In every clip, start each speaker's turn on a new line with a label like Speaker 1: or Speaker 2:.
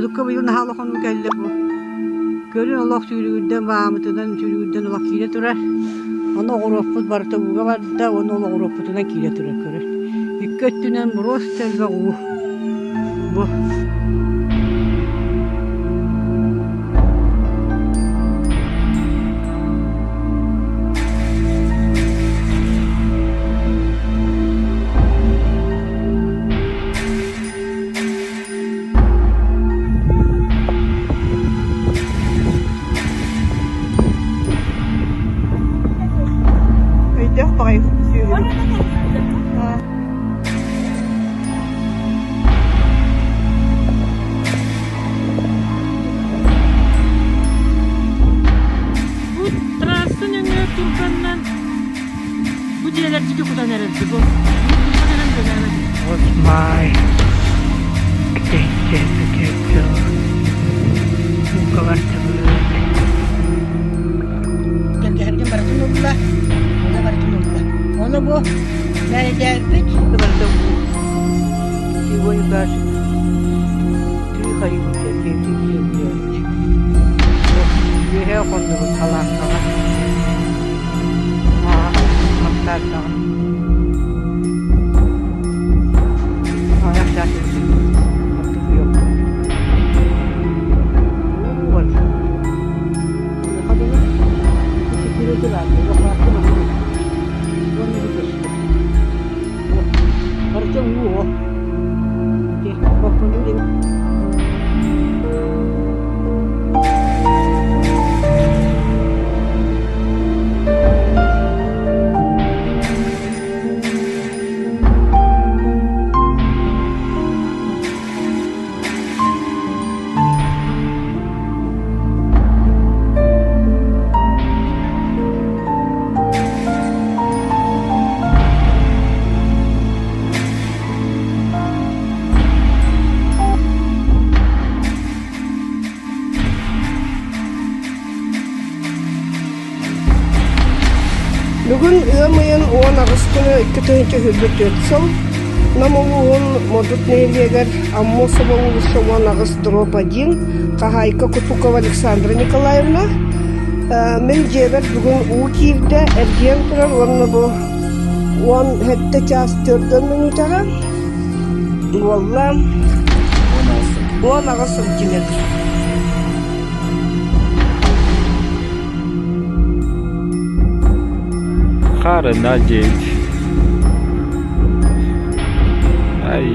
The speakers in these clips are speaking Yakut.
Speaker 1: Модукка быйыл наһаа улахан уу кэллэ бу. Көрүн олох сүүрүгүрдэн баамытынан сүүрүгүрдэн олох киирэ турар. Ону оҕуруоппут барыта ууга барда уонна ол оҕуруоппутунан киирэ турар көрүн. Икки өттүнэн просто элбэх уу. Бу. Өйдөөх баҕайы сүөһү.
Speaker 2: Бу трасса нөҥүө турганнан бу дьиэлэр дьики кутан эрэрди бу. Кутан эрэн дөлөөбөт.
Speaker 3: Вот май кэтэһиччэ ууга бардыбыт.
Speaker 1: Тэлгэһэргэ барытын ылла, ону барытын ылла. Ону бу мээрэдээбит барыта уу. Сегодня Тыы хайыыбыт Үөһээ хоннубут халааккаҕа Махтаатаҕа Аҕыйах чаас Барыта уу
Speaker 4: Бүгүн ыам ыйын 18 күнэ 2024 сыл Нам улууһун Модут нэһилиэгэр Аммосова уулусса 18 дробь 1 хаһаайка Кутукова Александра Николаевна Мин дьиэбэр бүгүн уу киирдэ, эргийэн турар уонна бу 17 чаас 40 мүнүүтэҕэ буолла 18 сантиметр.
Speaker 5: Хаарына дьиэбит. Ай.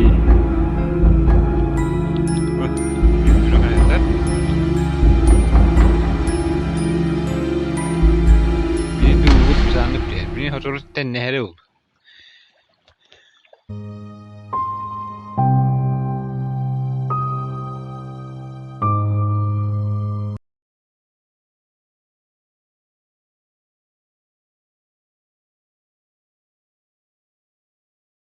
Speaker 6: Биир дууһубут бысааннык түһэр. Били сотору тэннэһэрэ ол.